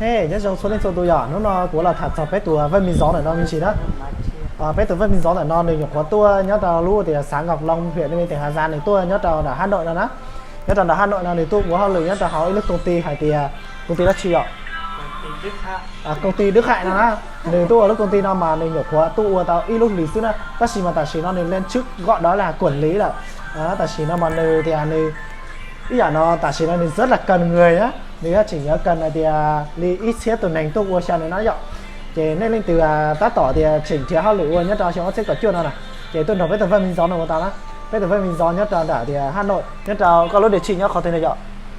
Hej, nyob zoo txhua leej txhua tus yom, hnub no kuv los tham txog peb tus Vaj Miv Zov ntawm no me ntsis na. Peb tus Vaj Miv Zov ntawm no nws nyuam qhuav tuaj nyob rau lub tias xav Ngọc Long, huyện Ninh Bình, tỉnh Hà Giang, nws tuaj nyob rau nram Hà Nội no na. Nyob rau nram Hà Nội no nws tuaj ua hauj lwm nyob rau hauv ib lub công ty hais tias công ty dab tsi yom, công ty Đức Hạnh no na. Nws tuaj ua lub công ty no mas nws nyuam qhuav tuaj ua tau ib lub hlis xwb na, tab sis mas tam sim no nws lên chức gọi đó là quản lý lawm. Tam sim no mas nws tias nws ib yam no tam sim no nws rất là cần người á, nws tseem yuav cần hais tias li ib txhiab tus neeg tuaj ua xya nws na yom. Ces nej leej twg tab tom tias tseem nrhiav hauj lwm ua nyob rau xyoo ob txhiab kaum cuaj no na, ces tuaj nrog peb tus Vaj Miv Zov no ua tau na. Peb tus Vaj Miv Zov nyob rau nram tias Hà Nội, nyob rau koj lub địa chỉ nyob qhov twg no yom.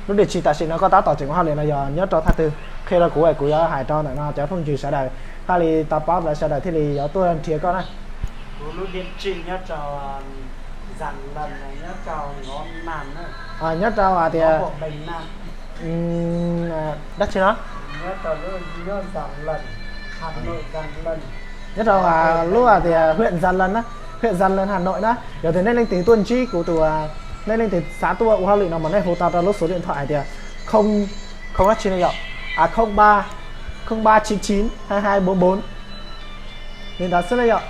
Lub địa chỉ tam sim no koj tab tom tseem ua hauj lwm no yog nyob rau thaj twg, qhia rau kuv es kuv yuav hais rau ntawm no cov phooj ywg sawv daws thiaj li tau paub lawv sawv daws thiaj li yuav tuaj nrhiav koj na. Nyob rau tias dab tsi no? Nyob rau lub tias huyện Gia Lâm na, huyện Gia Lâm, Hà Nội na. Yog tias nej leej twg tuaj ntsib kuv tus, nej leej twg xav tuaj ua hauj lwm no mas nej hu tau rau lub số điện thoại hais tias không, không dab tsi no yom, không ba chín chín hai hai bốn bốn. Li ntawd xwb na yom.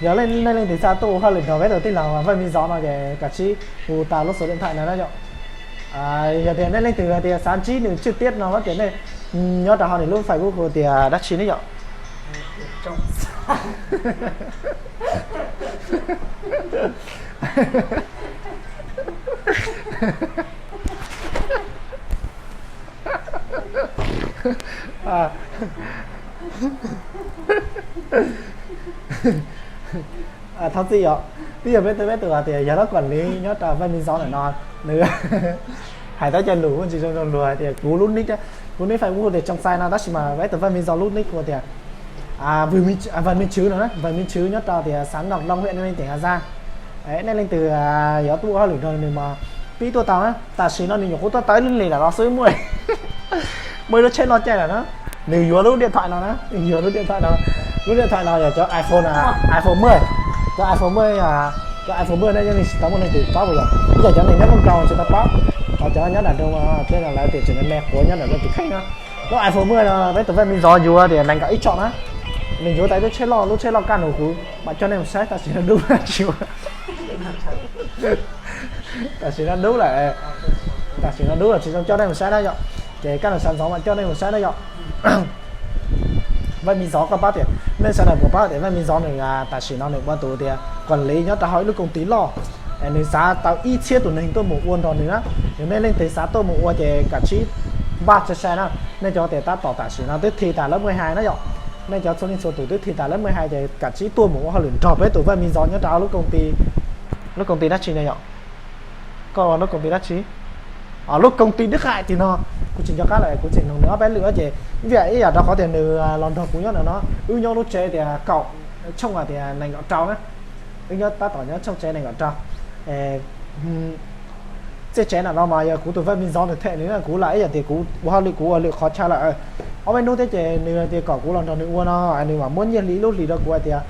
Yog nej leej twg xav tuaj ua hauj lwm nrog peb tus tij laug Vaj Miv Zov no ces kav tsib hu tau lub số điện thoại no na yom. Yog tias nej leej twg hais tias xav ntsib nws trực tiếp no ces nej nyob rau hauv nws lub Facebook hu tias dab tsi ne yom. Thov txim os, twb yog peb tus, peb tus hais tias yog lub quản lý nyob rau Vaj Miv Zov ntawm no, nws hais tau cov lus tsis zoo zoo luag hais tias kuv lub nick, kuv nick Facebook tias Tsoo Xais no, tab sis mas peb tus Vaj Miv Zov lub nick kuv tias Vaj Miv Tswv no, Vaj Miv Tswv nyob rau tias xã Ngọc Long, huyện Ninh Bình, tỉnh Hà Giang. Nej leej twg yuav tuaj ua hauj lwm nrog nws mas pib tuaj tau na, tam sim no nws nyuam qhuav tuaj tau ib lub hlis lawm no xwb, muaj, muaj ib lub tsheb loj caij lawm na. Nws yuav lub điện thoại no na, nws yuav lub điện thoại no. Lub điện thoại no yog cov iPhone, iPhone mười, cov iPhone mười, cov iPhone mười no yeej tsis tau muaj leej twg paub puas yog, ib yam cov neeg nyob Moos Rau tsis tau paub, ho cov nyob nram nroog thiab no lawv tias tseem me me quav nyob nram nroog tus kheej no. Lub iPhone mười no peb tus Vaj Miv Zov yuav tias nees nkaum ib tsom na. Nws yuav tau ib lub tsheb loj, lub tsheb loj kaj nus kuv mam coj nej mus saib, tam sim no dub tsis, tam sim no dub lawm, tam sim no dub lawm tsis zoo coj nej mus saib na yom. Ces kaj nus sawv ntxov mam coj nej mus saib na yom. Vaj Miv Zov koj paub tias, nej sawv daws puas paub tias Vaj Miv Zov nws tam sim no nws ua tus tias quản lý nyob rau hauv ib lub công ty loj, nws xav tau ib txhiab tus neeg tuaj mus ua nrog nws na. Yog nej leej twg xav tuaj mus ua ces kav tsib npaj tsa sai na. Nej cov tias tab tom tam sim no twb thi tas lớp mười hai na yom, nej cov txhua leej txhua tus twb thi tas lớp mười hai ces kav tsib tuaj mus ua hauj lwm nrog peb tus Vaj Miv Zov nyob rau hauv lub công ty, lub công ty dab tsi na yom. Koj ua lub công ty dab tsi? Lub công ty Đức Hạnh tim no, kuv tsis nco qab lawm, kuv tseem nug nws ob peb lwm ces, vim ib yam rau qhov tias nws los nrog kuv nyob ntawm no, wb nyob lub tsev tias kaum, tshooj hais tias nees nkaum rau na, wb nyob tab tom nyob tshooj tsev nees nkaum rau. Txij tsev ntawm no mas yog kuv tus Vaj Miv Zov nws them nws, kuv lam ib yam tias kuv ua hauj lwm kuv ua lwm qhov chaw lawm. Ob peb hnub thiab ces nws tias kom kuv los nrog nws ua no, nws mam muab nyiaj hli ib lub hlis rau kuv hais tias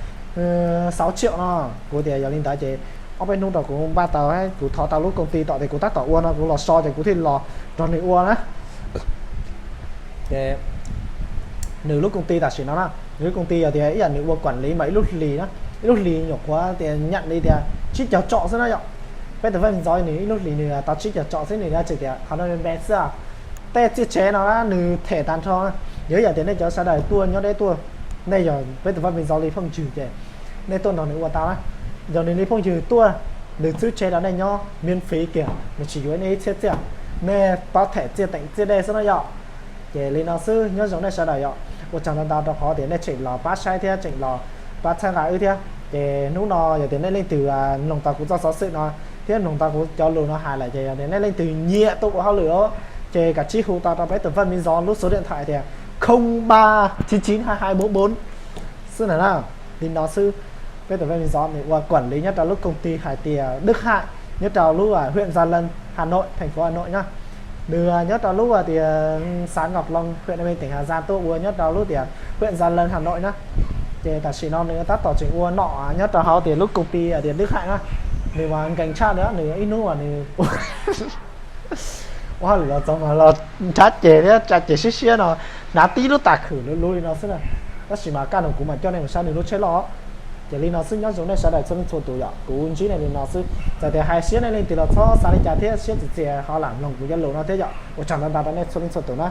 sáu triệu no. Kuv tias yog li ntawd ces ob peb hnub rau kuv npaj tau, kuv thov tau lub công ty tom tias kuv tab tom ua no kuv los so ces kuv thiaj los nrog nws ua na. Ces nws lub công ty tam sim no na, nws lub công ty yog tias ib yam nws ua quản lý mas ib lub hlis na, ib lub hlis nyuam qhuav tias nyeem li tias tsib caug tsom xwb na yom. Peb tus Vaj Miv Zov nws ib lub hlis nws tau tsib caug tsom xwb, nws tseem tias qhov no npe xwb. Tej txij tsev no na nws them tag nrho. Yog ib yam tias nej cov sawv daws tuaj nyob deb tuaj, nej yog peb tus Vaj Miv Zov li phooj ywg ces nej tuaj nrog nws ua tau na. Yog nws li phooj ywg tuaj, nws txwb tsev rau nej nyob miễn phí kiag, nws tsis yuav nej ib txhiab txiaj, nej pab them txiaj teem txiaj dej xwb na yom. Ces li no xwb, nyob zoo nej sawv daws yom. Ua tsaug ntau ntau rau qhov tias nej tseem los pab saib thiab tseem los pab txhawb nqa wb thiab. Ces hnub no yog tias nej leej twg mloog tau kuv txoj xov xwm no thiab mloog tau kuv cov lus no hais lawm ces yog tias nej leej twg nyiam tuaj ua hauj lwm os, ces kav tsij hu tau rau peb tus Vaj Miv Zov lub số điện thoại tias không ba chín chín hai hai bốn bốn xwb ntag na. Li no xwb, peb tus Vaj Miv Zov nws ua quản lý nyob rau lub công ty hais tias Đức Hạnh nyob rau lub huyện Gia Lâm, Hà Nội, thành phố Hà Nội na. Nws nyob rau lub tias xã Ngọc Long, huyện Ninh Bình, tỉnh Hà Giang, tuaj ua nyob rau lub tias huyện Gia Lâm, Hà Nội na. Ces tam sim no nws tab tom tseem ua nom nyob rau hauv tias lub công ty tias Đức Hạnh na. Nws mas nkees tshaj li, nws ib hnub mas nws Ua hauj lwm los txog mas los nrhav ceg thiab tsa ceg siab siab no, hnav tib lub tas khwm luv luv li no xwb na. Tab sis mas kaj ntug kuv mam coj nej mus saib nws lub tsheb loj. Ces li no xwb, nyob zoo nej sawv daws txhua leej txhua tus yom, kuv ntsib nej li no xwb. Txawm tias hais siab nej leej twg los txhob xav li cas thiab, siab txias txias ho lam mloog kuv cov lus no thiab yom. Ua tsaug ntau ntau rau nej txhua leej txhua tus na.